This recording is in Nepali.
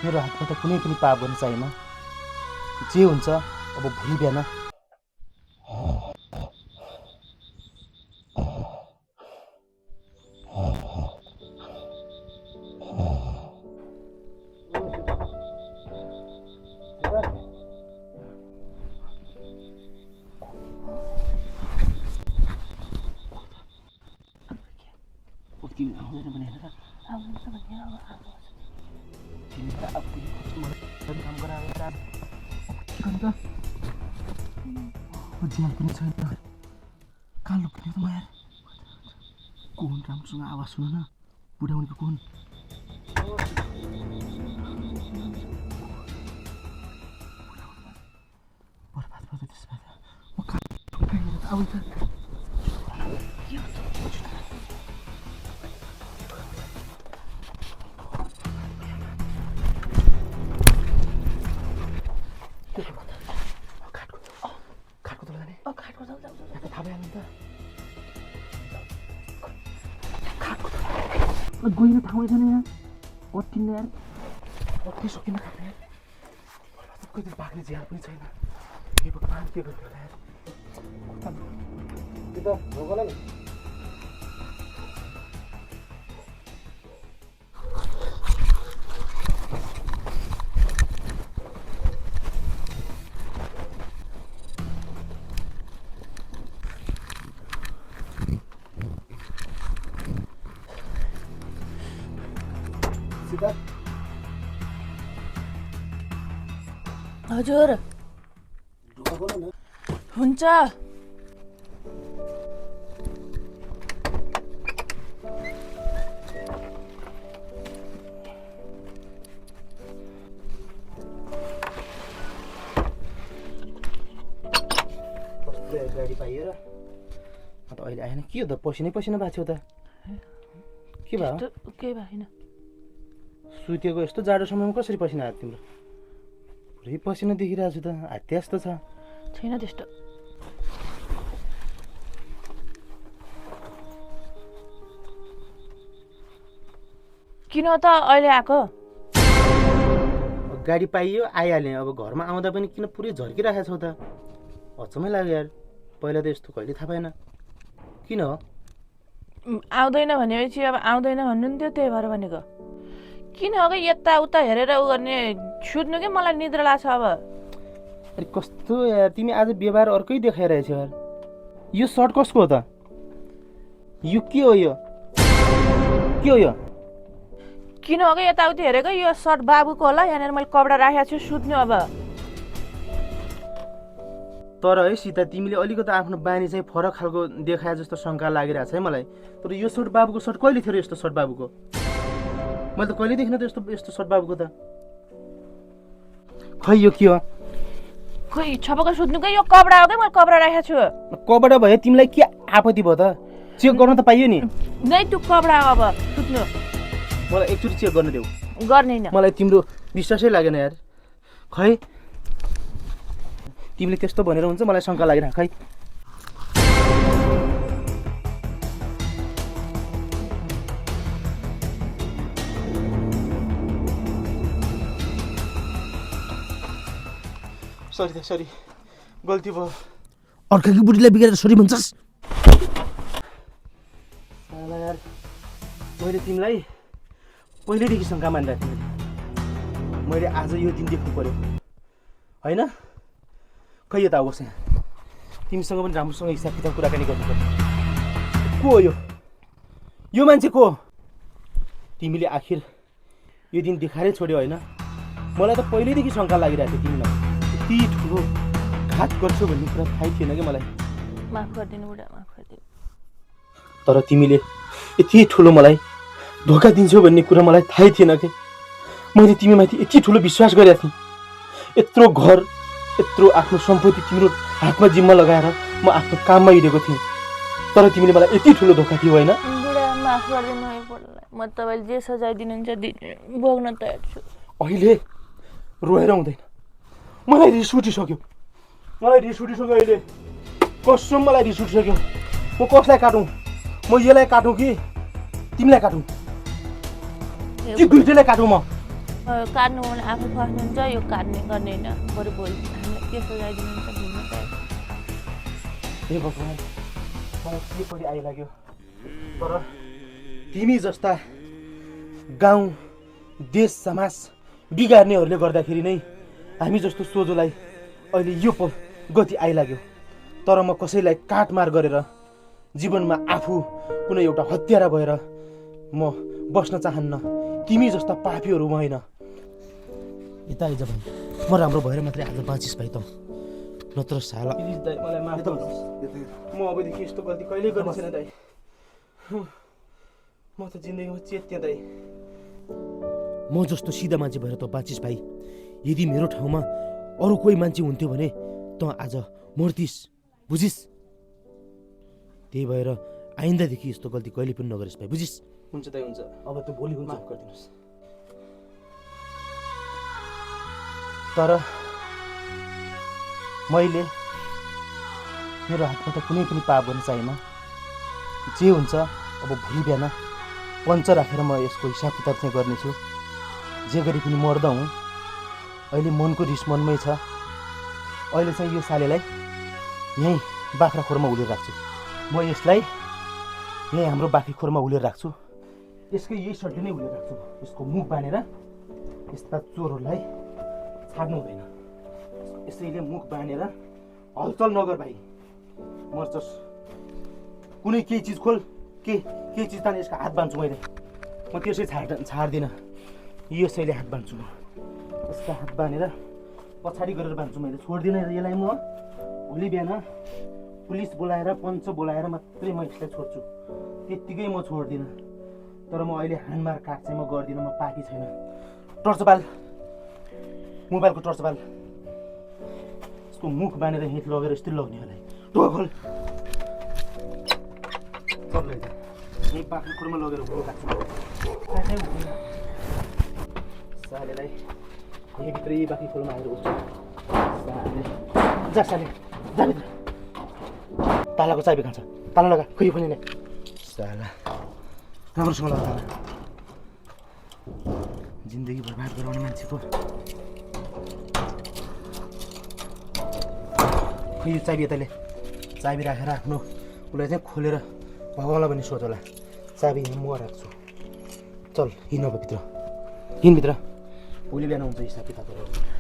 मेरो हातबाट कुनै पनि पाप गर्न चाहिएन। जे हुन्छ अब भोलि बिहान ज्यान पनि छैन। कहाँ लुक्ने त म यार? कोन राम्रोसँग आवाज सुन न, बुढाउनेको कोन? बर्बाद भयो त्यसमा त। म कहाँ अब त गइन ठाउँ छैन यहाँ। कतिन यार कति सकिन खाने यार। कति बाक्ने ज्यान पनि छैन। के भगवान के गर्नु होला यार? के त भोगला नि? हजुर हुन्छ। गाडी पाइयो र अन्त अहिले आएन। के हो त पसिनै पसिना भएको थियो त? के भयो? केही भएन। सुतेको यस्तो जाडो समयमा कसरी पसिना आयो तिम्रो? पुरै पसिना देखिरहेको छु त। हात्या जस्तो छ। छैन त्यस्तो। किन त अहिले आएको? गाडी पाइयो आइहालेँ। अब घरमा आउँदा पनि किन पुरै झर्किरहेको छौ त? अचम्मै लाग्यो यार। पहिला त यस्तो कहिले थाहा पाएन। किन हो? आउँदैन भनेपछि अब आउँदैन भन्नु नि थियो, त्यही भएर भनेको। किन हो कि यताउता हेरेर उ गर्ने सुत्नु कि मलाई निद्रा लाग्छ अब। अरे कस्तो यार, तिमी आज व्यवहार अर्कै देखाइरहेछौ यार। यो सर्ट कसको हो त? यो के हो? यो के हो? यो किन हो कि यताउति हेरेको? यो सर्ट बाबुको होला। यहाँनिर मैले कपडा राखेको छु, सुत्नु अब। तर है सीता, तिमीले अलिकति आफ्नो बानी चाहिँ फरक खालको देखाए जस्तो शङ्का लागिरहेछ है मलाई। तर यो सर्ट बाबुको सर्ट कहिले थियो र यस्तो सर्ट बाबुको? मैले त कहिले देखिनँ त यस्तो सर्ट बाबुको त। खै यो के हो? खोइ छपको सुत्नु कि यो कपडा हो कि मैले कपडा राखेको छु। कपडा भयो तिमीलाई के आपत्ति भयो त? चेक गर्न त पाइयो नि। नै त्यो कपडा हो अब सुत्नु। मलाई एकचोटि चेक गर्न देऊ। गर्दैन। मलाई तिम्रो विश्वासै लागेन यार। खै तिमीले त्यस्तो भनेर हुन्छ? मलाई शङ्का लागिरहेको खै। सरी गल्ती भयो। अर्काको बुढीलाई बिगारेर सरी भन्छस्? यार मैले तिमीलाई पहिल्यैदेखि शङ्का मानिरहेको थिएँ। मैले आज यो दिन देख्नु पर्यो होइन? खै यता आओस् यहाँ। तिमीसँग पनि राम्रोसँग हिसाब किताब कुराकानी गर्नु पर्यो। को हो यो? यो मान्छे को? तिमीले आखिर यो दिन देखाएरै छोड्यो होइन? मलाई त पहिल्यैदेखि शङ्का लागिरहेको थियो तिमीलाई। यति ठुलो घात गर्छौ भन्ने कुरा थाहै थिएन कि मलाई। माफ गरिदिनु बुढा, माफ गरिदिनु। तर तिमीले यति ठुलो मलाई धोका दिन्छौ भन्ने कुरा मलाई थाहै थिएन कि। मैले तिमीमाथि यति ठुलो विश्वास गरेको थिएँ। यत्रो घर, यत्रो आफ्नो सम्पत्ति तिम्रो हातमा जिम्मा लगाएर म आफ्नो काममा हिँडेको थिएँ। तर तिमीले मलाई यति ठुलो धोका दियो होइन? बुढा माफ गरिदिनु है बुढालाई। म तपाईँले जे सजाय दिनुहुन्छ भोग्न तयार छु। अहिले रोएर हुँदैन। मलाई रिस उठिसक्यो। अहिले कसम मलाई रिस उठिसक्यो। म कसलाई काटौँ? म यसलाई काटौँ कि तिमीलाई काटौँ कि दुइटैलाई काटौँ? म काट्नु भने आफू फस्नुहुन्छ यो काट्ने गर्ने होइन बरु भोलि हामीलाई के सजाइदिनुहुन्छ भुल्नु त हे भगवान् मलाई के पनि आइलाग्यो तर तिमी जस्ता गाउँ देश समाज बिगार्नेहरूले गर्दाखेरि नै हामी जस्तो सोझोलाई अहिले यो गति आइलाग्यो तर म कसैलाई काटमार गरेर जीवनमा आफू कुनै एउटा हत्यारा भएर म बस्न चाहन्न तिमी जस्ता पापीहरू म होइन यता आइज भाइ म राम्रो भएर मात्रै आज बाँचिस् भाइ त नत्र साला प्लिज दाइ मलाई माफ गर्नुहोस् म अबदेखि यस्तो गल्ती कहिल्यै गर्ने छैन दाइ म त जिन्दगीमा चेत्या दाइ म जस्तो सिधा मान्छे भएर त बाँचिस् भाइ यदि मेरो ठाउँमा अरू कोही मान्छे हुन्थ्यो भने त आज मर्तिस् बुझिस् त्यही भएर आइन्दादेखि यस्तो गल्ती कहिले पनि नगरिस् भाइ बुझिस् हुन्छ दाइ हुन्छ अब त भोलि हुन्छ गरिदिनुहोस् तर मैले मेरो हातबाट कुनै पनि पाप गर्न चाहिनँ जे हुन्छ अब भोलि बिहान पञ्च राखेर म यसको हिसाब किताब चाहिँ गर्नेछु जे गरी पनि मर्दा हुँ अहिले मनको रिस मनमै छ अहिले चाहिँ यो सालेलाई यहीँ बाख्राखोरमा उलेर राख्छु म यसलाई यहीँ हाम्रो बाख्राखोरमा उलेर राख्छु यसको यही सड्डी नै उलेर राख्छु यसको मुख बाँधेर यस्ता चोरहरूलाई छाड्नु हुँदैन यसैले मुख बाँधेर हलचल नगर भाइ मर्छस् कुनै केही चिज खोल केही चिज ताने यसको हात बाँध्छु मैले म त्यसै छाड्दिनँ यसैले हात बाँध्छु म यसको हात बाँधेर पछाडि गरेर बाँध्छु मैले छोड्दिनँ यसलाई म भोलि बिहान पुलिस बोलाएर पञ्च बोलाएर मात्रै म यसलाई छोड्छु त्यत्तिकै म छोड्दिनँ तर म अहिले हानमार काट चाहिँ म गर्दिनँ म पाकी छैन टर्च बाल मोबाइलको टर्च बाल यसको मुख बाँधेर हिँड लगेर यस्तै लग्ने होला टोक खोल यही बाख्राखोरमा लगेर राख्छु सालेलाई यहीँभित्रै बाख्राखोरमा आएर उठ्छ जा साले जा भित्र तालाको चाबी खान्छ ताला लगा खोइ पनि नै साला राम्रोसँग लगा ताला जिन्दगी बर्बाद गराउने मान्छेको खोइ यो चाबी यताले चाबी राखेर आफ्नो उसलाई चाहिँ खोलेर भगाउँला भन्ने सोच होला चाबी म राख्छु चल हिँड अब भित्र हिँड भित्र भोलि बिहान हुन्छ हिसाब किताबहरू